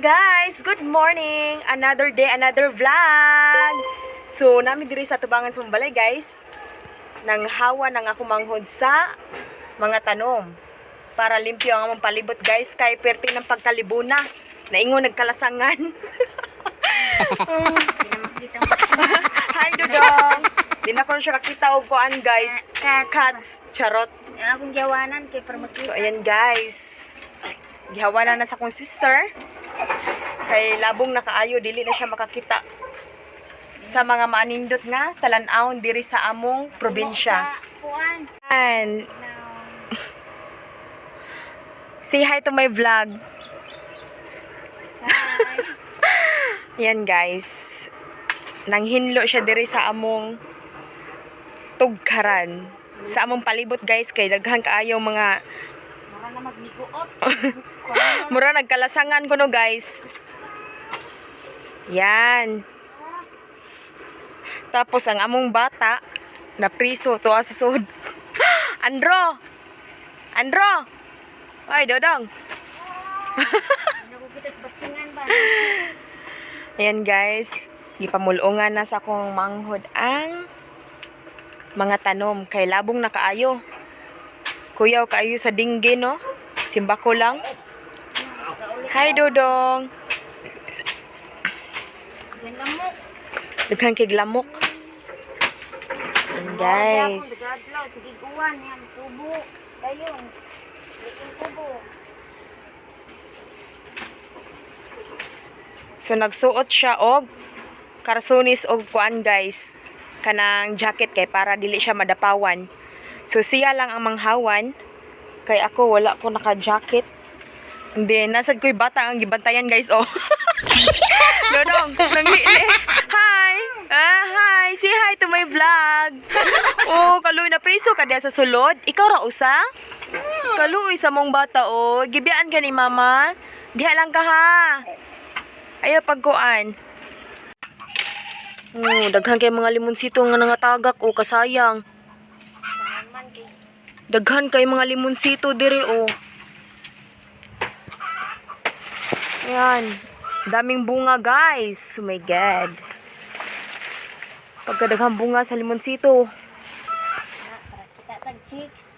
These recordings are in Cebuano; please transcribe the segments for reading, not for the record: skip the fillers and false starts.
Guys! Good morning! Another day, another vlog! So, nami diri sa tubangan sa balay, guys. Nang hawa nang ako manghod sa mga tanom. Para limpyo ang among palibot, guys, kay perti ng pagkalibuna. Naingon nagkalasangan. Hi, Dudong! Di na ko siya kakita og kuan, guys. Cats. Cats. Charot. Ang akong giyawanan kay para makita. So, ayan, guys. Gihawa na sa akong sister. Kay labong nakaayo, dili na siya makakita sa mga maanindot nga talan-awon diri sa among probinsya. Kuan. And Now, say hi to my vlog. hi. Yan, guys. Nanghinlo siya diri sa among tugkaran. Sa among palibot, guys, kay daghan kaayo mga Mura na magniguot. mura nagkalasangan kuno, guys. Yan. Tapos ang among bata na priso tuwa sa sud. Andro. Andro. Ay, Dodong. Ano kita sa batsingan ba? Ayan, guys, gipamulungan na sa akong manghod ang mga tanom kay labong nakaayo. Kuyaw kaayo sa dinggi, no? Simbako lang. Hi, Dodong. Yan lamok. Daghan kay lamok. Ayan, guys. Nagadlaw, sige guwan yan tubo. Dayon. Liking tubo. So nagsuot siya og karsunis og kuan, guys, kanang jacket kay para dili siya madapawan. So siya lang ang manghawan kay ako wala ko naka-jacket. And then nasad ko'y bata ang gibantayan, guys, oh. Dodong, nangli. Hi. Ah, hi. Say hi to my vlog. Oh, kaluoy na priso ka diya sa sulod. Ikaw ra usa? Kaluoy sa mong bata, oh. Gibiyaan ka ni mama. Diha lang ka ha. Ayaw pagkuan. Oh, daghan kay mga limonsito nga nangatagak oh, kasayang. Saan man kay Daghan kay mga limonsito dire oh. Ayan. Daming bunga, guys. Oh my God. Pagkadaghang bunga sa limonsito. na para kita tag chicks.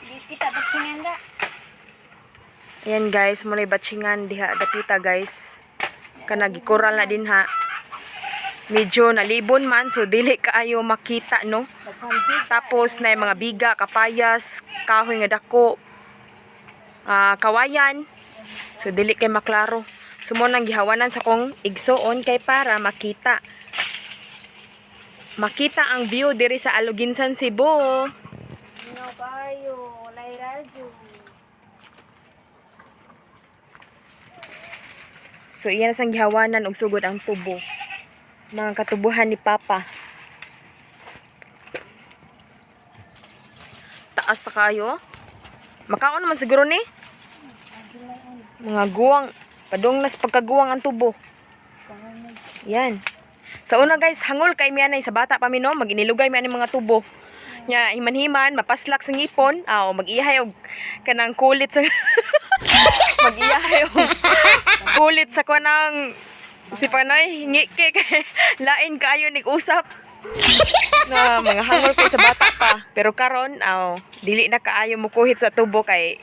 Di kita batsingan da. Ayan, guys, mo batsingan diha dapita, guys. Kana gikural na din ha. Medyo nalibon man so dili kaayo makita, no. Daghan big. Tapos na yung mga biga, kapayas, kahoy nga dako, ah, kawayan. So dili kay maklaro. So mo nang gihawanan sa kong igsuon kay para makita. Makita ang view diri sa Aluginsan, Cebu. No kayo, walay radyo. So iyan sang gihawanan og sugod ang tubo. Mga katubuhan ni Papa. Taas ta kayo. Makaon naman siguro ni. Mga guwang. Padong nas pagkaguwang ang tubo. Yan. Sa una, guys, hangol kay mianay sa bata pa mi, no, maginilugay mi ani mga tubo. Nya himan-himan mapaslak sa ngipon, aw mag-ihay og kanang kulit sa mag-iyahay og kulit sa kanang si Panoy ngiki kay lain kaayo nig usap. Na mga hangol kay sa bata pa. Pero karon aw dili na kaayo mukuhit sa tubo kay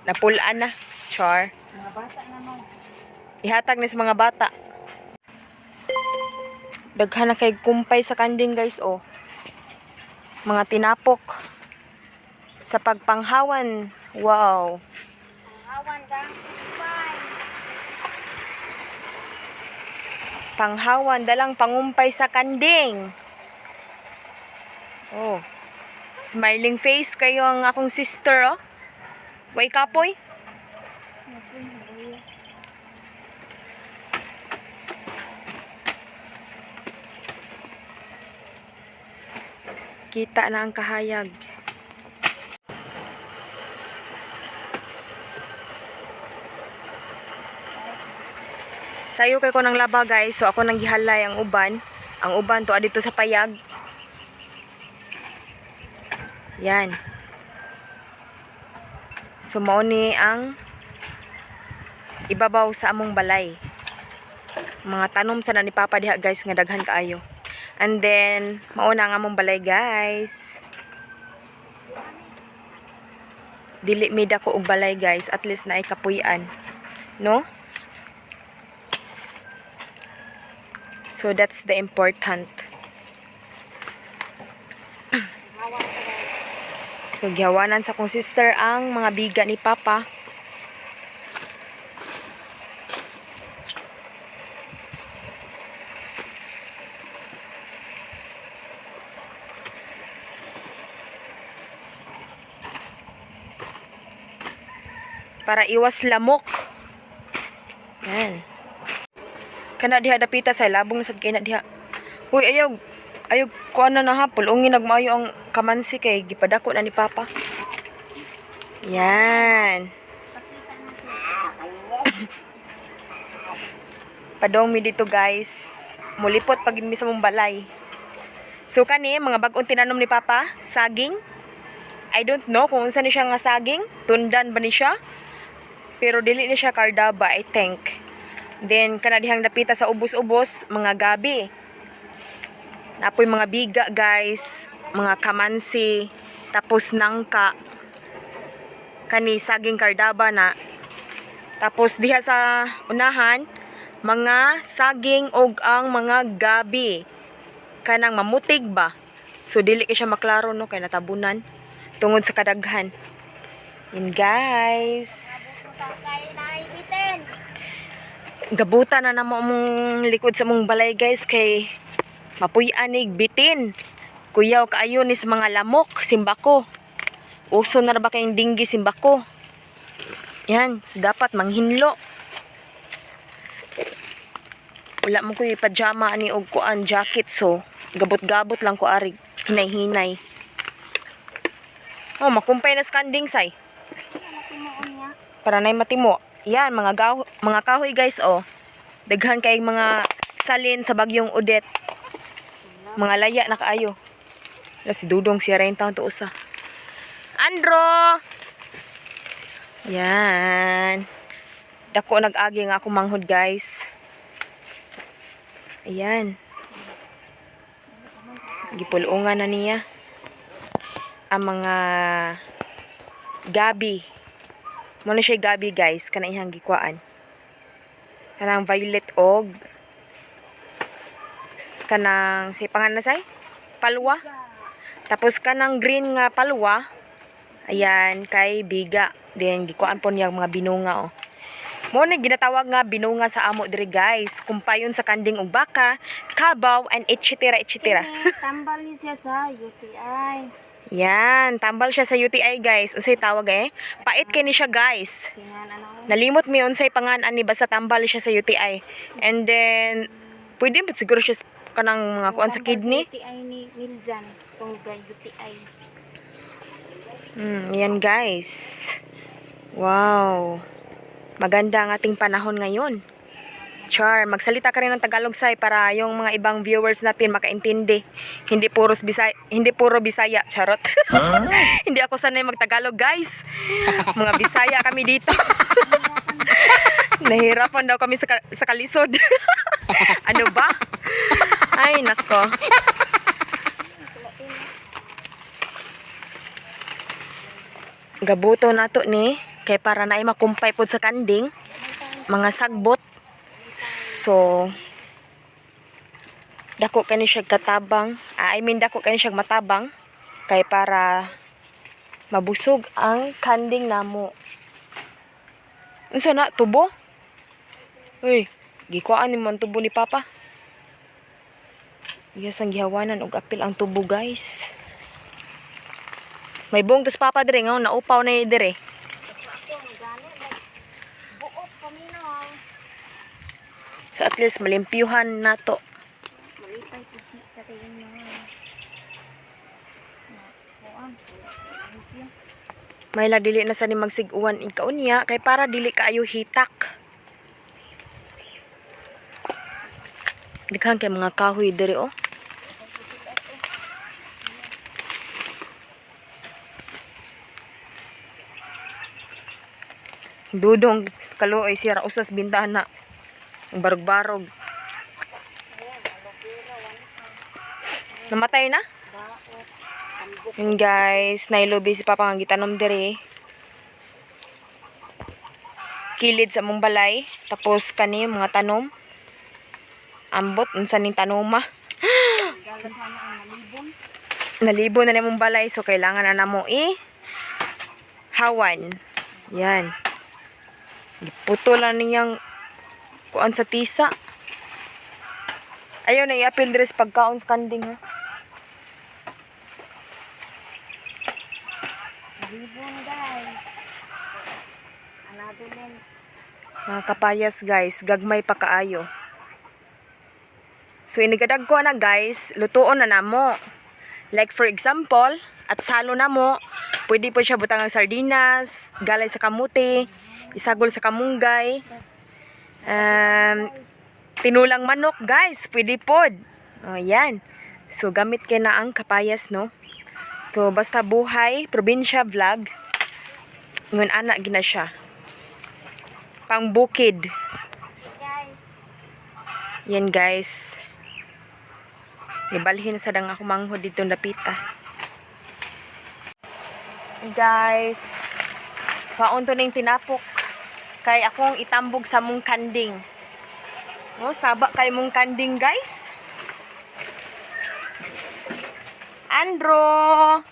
napulaan na. Char. Mga bata naman. Ihatag ni sa mga bata. Daghan na kay kumpay sa kanding, guys, oh. Mga tinapok. Sa pagpanghawan. Wow. Awan ka. Bye. Panghawan, dalang pangumpay sa kanding. Oh. Smiling face kayo ang akong sister, oh. Way kapoy. Kita na ang kahayag. Sayo kay ko ng laba, guys, so ako nang gihalay ang uban. Ang uban to dito sa payag. Yan. So mao ni ang Ibabaw sa among balay. Mga tanom sa na ni Papa diha, guys, nga daghan kaayo. And then mauna ang among balay, guys. Dili mi dako og balay, guys, at least naay kapuy-an. No? So that's the important. Hawa ka guys. So gihawanan sa kong sister ang mga biga ni Papa. Para iwas lamok. Yan. Kana diha dapita sa labong sad kay na diha. Uy, ayaw. Ayaw kuan na na ha, pulungin nagmaayo ang kamansi kay gipadako na ni Papa. Yan. Padong mi dito, guys. Mulipot pag mi sa mong balay. So kani mga bag-ong tinanom ni Papa, saging. I don't know kung unsa ni siya nga saging, tundan ba ni siya? Pero dili ni siya kardaba, I think. Then kana dihang dapita sa ubos-ubos, mga gabi. Napoy mga biga, guys, mga kamansi, tapos nangka. Kani saging kardaba na. Tapos diha sa unahan, mga saging og ang mga gabi. Kanang mamutig ba? So dili kay siya maklaro, no, kay natabunan tungod sa kadaghan. Yun, guys. Kayo na ibitin. Gabutan na namo among likod sa mong balay, guys, kay mapuy-an ig bitin. Kuyaw kaayo ni sa mga lamok, simbako. Uso na ra ba kayong dinggi simbako? Yan, dapat manghinlo. Wala mo ko'y pajama ani og kuan jacket, so gabot-gabot lang ko ari hinay-hinay. Oh, makumpay na sa kanding say. Timuon niya. Para nay matimo. Yan, mga kahoy, guys, oh. Daghan kay mga salin sa bagyong Odette. Mga laya na kaayo. Na si Dudong siya rin taon to usa. Andro! Yan. Dako nag-agi nga ako manghod, guys. Ayan. Gipulungan na niya ang mga gabi. Muna siya gabi, guys, kana iyang gikwaan. Kanang violet og kanang say pangan na say palwa. Tapos kanang green nga palwa. Ayan kay biga. Then gikuan po niya ang mga binunga oh. Mo ni ginatawag nga binunga sa amo diri, guys. Kumpayon sa kanding og baka, kabaw and etc etc. Kini, tambal ni siya sa UTI. Yan, tambal siya sa UTI, guys. Unsay tawag eh? Pait kay ni siya, guys. Singan ano. Nalimot mi unsay pangan ani, basta tambal siya sa UTI. And then pwede ba siguro siya kanang mga kuan sa Tambal kidney? UTI ni Miljan. Tungod UTI. Yan, guys. Wow. Maganda ang ating panahon ngayon. Char, magsalita ka rin ng Tagalog say para yung mga ibang viewers natin makaintindi. Hindi puro Bisaya, charot. Hindi ako sanay magtagalog, guys. Mga Bisaya kami dito. Nahirapan daw kami sa kalisod. Ano ba? Ay, nako. Gabuto nato ni kay para naay makumpay pod sa kanding mga sagbot. So dako kani siya katabang, ah, I mean dako kani siya matabang kay para mabusog ang kanding namo. Unsa na tubo? Uy, gikuan ni man tubo ni Papa. Iyas ang gihawanan og apil ang tubo, guys. May buong tos Papa dire nga naupaw na ni dire. Ako magani buok paminaw. So at least malimpyuhan nato. Malipay pud si katayin mga. Kuan. May la dili na sa ni magsig-uwan ikaw niya kay para dili kaayo hitak. Daghan kay mga kahoy diri oh. Dudong Kaluoy siya ra usas bintana. Ang barog-barog. Namatay na? Yun guys, nailubi si Papa nga gitanom diri. Kilid sa mong balay, tapos kani mga tanom. Ambot unsa ning tanoma. Nalibon na ni mong balay, so kailangan na namo i hawan. Yan. Giputo lang niyang kuan sa tisa. Ayaw na i-appeal diri sa pagkaon sa kanding ha. Libon guys. Another din. Mga kapayas guys, gagmay pa kaayo. So inigadag ko na guys, lutuon na namo. Like for example, at salo na mo, pwede po siya butang ang sardinas, galay sa kamuti, isagol sa kamunggay. Tinulang manok guys, pwede pod. O yan. So gamit kay na ang kapayas no. So basta buhay, probinsya vlog. Ngun ana gina siya. Pangbukid. Guys. Yan guys. Nibalhin sa dang ako manghod dito napita. Guys, paunto ning tinapok. Kay akong itambog sa mong kanding. Oh, saba kay mong kanding guys. Andro!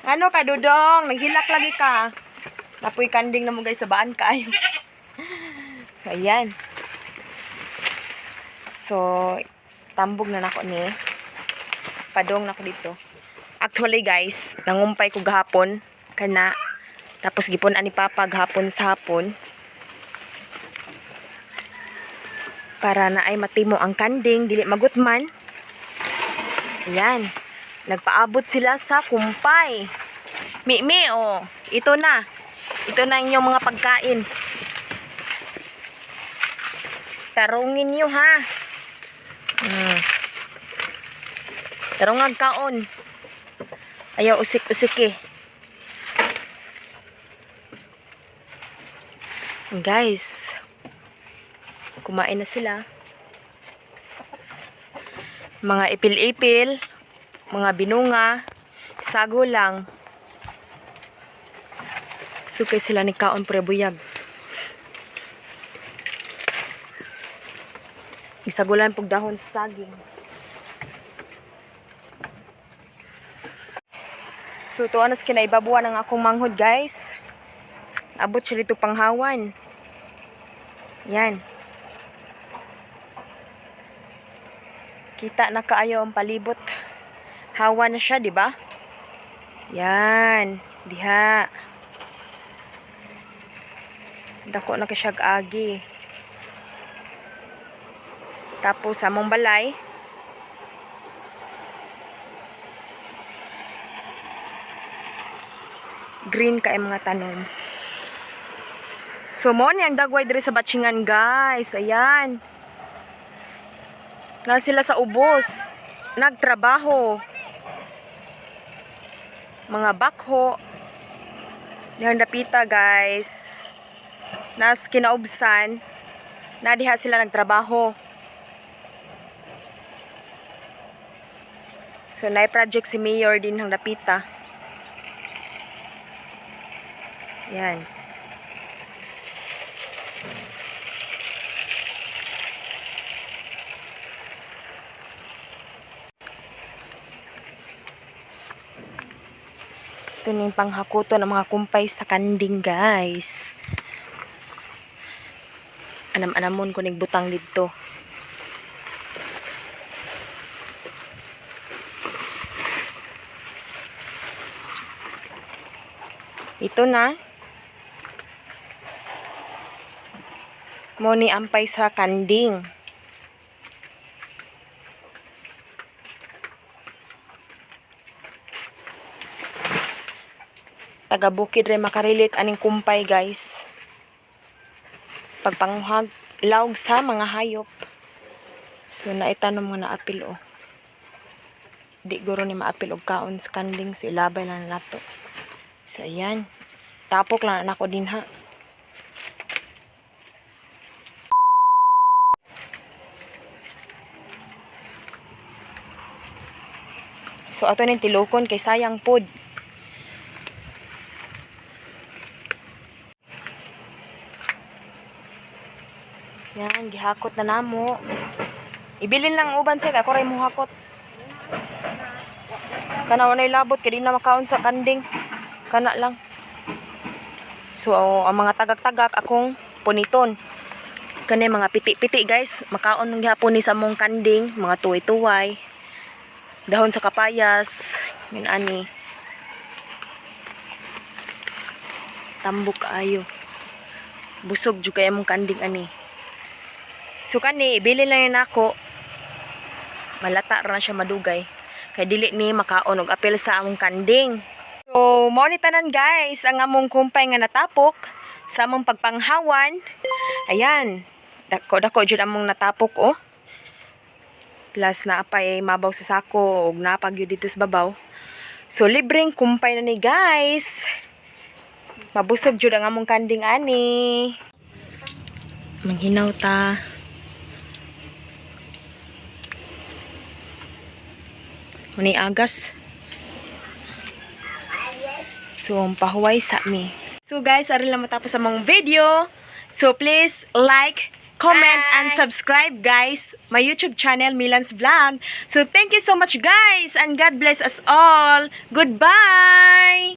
Ano ka, Dudong? Naghilak lagi ka. Napoy kanding na mo guys, sabaan kaayo. So, ayan. So, tambog na nako ni. Padong nako dito. Actually guys, nangumpay ko gahapon kana tapos gipon ani papa gahapon sa hapon para na ay matimo ang kanding dili magutman. Ayan. Nagpaabot sila sa kumpay. Mi oh, ito na. Ito na inyong mga pagkain. Tarungin niyo ha. Tarungag kaon. Ayaw usik-usik eh. Guys, kumain na sila. Mga ipil-ipil, mga binunga, sago lang. Sukay sila ni kaon pre buyag. Isagulan pug dahon sa saging. So tuwa na sa kinaibabuan ang akong manghod guys. Abot siya dito panghawan. Yan. Kita na kaayo ang palibot. Hawa na siya, di ba? Yan. Diha. Dako na ka siya agi. Tapos sa among balay, green kay mga tanom. So mo ni ang dagway diri sa Batsingan guys. Ayan. Na sila sa ubos. Nagtrabaho. Mga bakho. Dihang dapita guys. Nas kinaubsan. Na diha sila nagtrabaho. So na project si Mayor din hang dapita. Yan. Ito na yung panghakuto ng mga kumpay sa kanding, guys. Anam-anamon ko butang dito. Ito na. Mo ni ampay sa kanding. Taga bukid rin makarelate aning kumpay guys. Pagpanguhag lawg sa mga hayop. So naitanom nga naapil oh. Di guro ni maapil og kaon sa kanding so ilabay lang nato. So ayan. Tapok lang nako din ha. So ato ning tilukon kay sayang pod. Yan, gihakot na namo. Ibilin lang uban sa ako ray mo hakot. Kana walay labot kay di na makaon sa kanding. Kana lang. So ang mga tagak-tagak akong puniton. Kani mga piti-piti, guys, makaon ng gihapon ni sa among kanding, mga tuway-tuway. Dahon sa kapayas, yun ani. Tambok kaayo. Busog jud kay among kanding ani. So kani ibilin lang yun ako. Malata ra na siya madugay. Kay dili ni makaon og apil sa among kanding. So mao ni tanan, guys, ang among kumpay nga natapok sa among pagpanghawan. Ayan. Dako dako jud among natapok oh. Plus naa pay mabaw sa sako ug naa pa gyud dito sa babaw. So libreng kumpay na ni, guys. Mabusog jud ang among kanding ani. Manghinaw ta. Muni agas. So, ang pahuway sa mi. So guys, aron lang matapos ang among video. So please like, comment, and subscribe, guys. My YouTube channel, Milan's Vlog. So thank you so much, guys, and God bless us all. Goodbye!